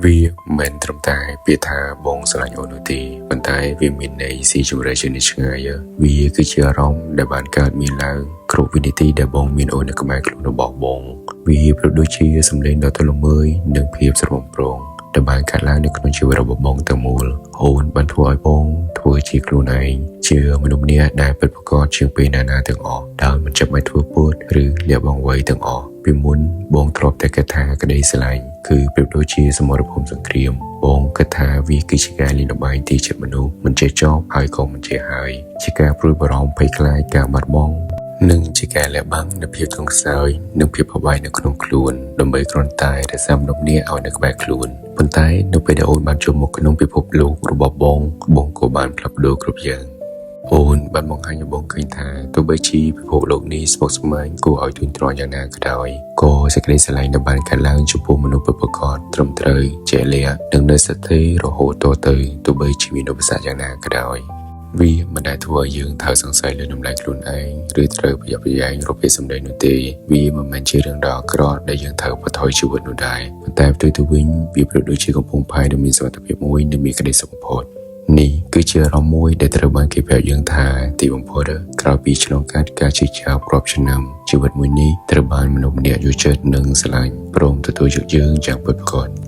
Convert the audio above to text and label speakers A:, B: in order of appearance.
A: វាមិនមែនត្រឹមតែពាក្យថាបងស្រឡាញ់អូននោះទេប៉ុន្តែវាមានន័យស៊ីជម្រៅជាងនេះឆ្ងាយវាគឺជាអារម្មណ៍ដែលបានកើតមានឡើងគ្រប់វិនាទីដែលបងមានអូននៅក្បែរខ្លួនរបស់បងវាប្រៀបដូចជាសម្លេងដ៏ទល្មើយនិងភាពស្របំព្រងដែលបានកើតឡើងនៅក្នុងជីវិតរបស់បងទាំងមូលអូនបានធ្វើឲ្យបងធ្វើជាខ្លួនឯងជាមនុស្សម្នាក់ដែលពិតប្រាកដជាងពេលណាណាទាំងអស់ដោយមិនចាំបាច់ធ្វើពត់ឬលាក់បាំងអ្វីទាំងអស់ពីមុនបងធ្លាប់តែគិតថាក្តីស្រឡាញ់គឺប្រៀបដូចជាសមរភូមិសង្គ្រាមបងគិតថាវាគឺជាការលេងល្បែងទីចិត្តមនុស្សមិនចេះចប់ហើយក៏មិនចេះហើយជាការព្រួយបារម្ភភ័យខ្លាចការបាត់បង់និងជាការលាក់បាំងនូវភាពទន់ខ្សោយនិងភាពភ័យនៅក្នុងខ្លួនដើម្បីគ្រាន់តែរក្សាមនុស្សម្នាក់ឲ្យនៅក្បែរខ្លួនប៉ុន្តែនៅពេលដែលអូនបានចូលមកក្នុងពិភពលោករបស់បងបងក៏បានផ្លាស់ប្ដូរគ្រប់យ៉ាង អូនបានបង្ហាញឲ្យបងឃើញថាទោះបីជាពិភពលោកនេះស្មុគស្មាញគួរឲ្យធុញទ្រាន់យ៉ាងណាក៏ដោយក៏សេចក្តីស្រឡាញ់ដែលបានកើតឡើងចំពោះមនុស្សពិតប្រាកដត្រឹមត្រូវជាក់លាក់និងនៅស្ថិតស្ថេររហូតតទៅទោះបីជាមានឧបសគ្គយ៉ាងណាក៏ដោយវាមិនដែលធ្វើឲ្យយើងត្រូវសង្ស័យលើតម្លៃខ្លួនឯងឬត្រូវប្រយ័ត្នប្រយែងរកពាក្យសម្ដីនោះទេវាមិនមែនជារឿងដ៏អាក្រក់ដែលយើងត្រូវបន្ថយជីវិតនោះដែរប៉ុន្តែផ្ទុយទៅវិញវាប្រៀបដូចជាកំពង់ផែដ៏មានសុវត្ថិភាពមួយនិងមានក្តីសុខបំផុត នេះគឺជាអារម្មណ៍មួយដែលត្រូវបានគេប្រាប់យើងថាទីបំផុតក្រោយពីឆ្លងកាត់ការឈឺចាប់រាប់ឆ្នាំជីវិតមួយនេះត្រូវបានមនុស្សម្នាក់យល់ចិត្តនិងស្រឡាញ់ព្រមទទួលយកយើងយ៉ាងពិតប្រាកដ។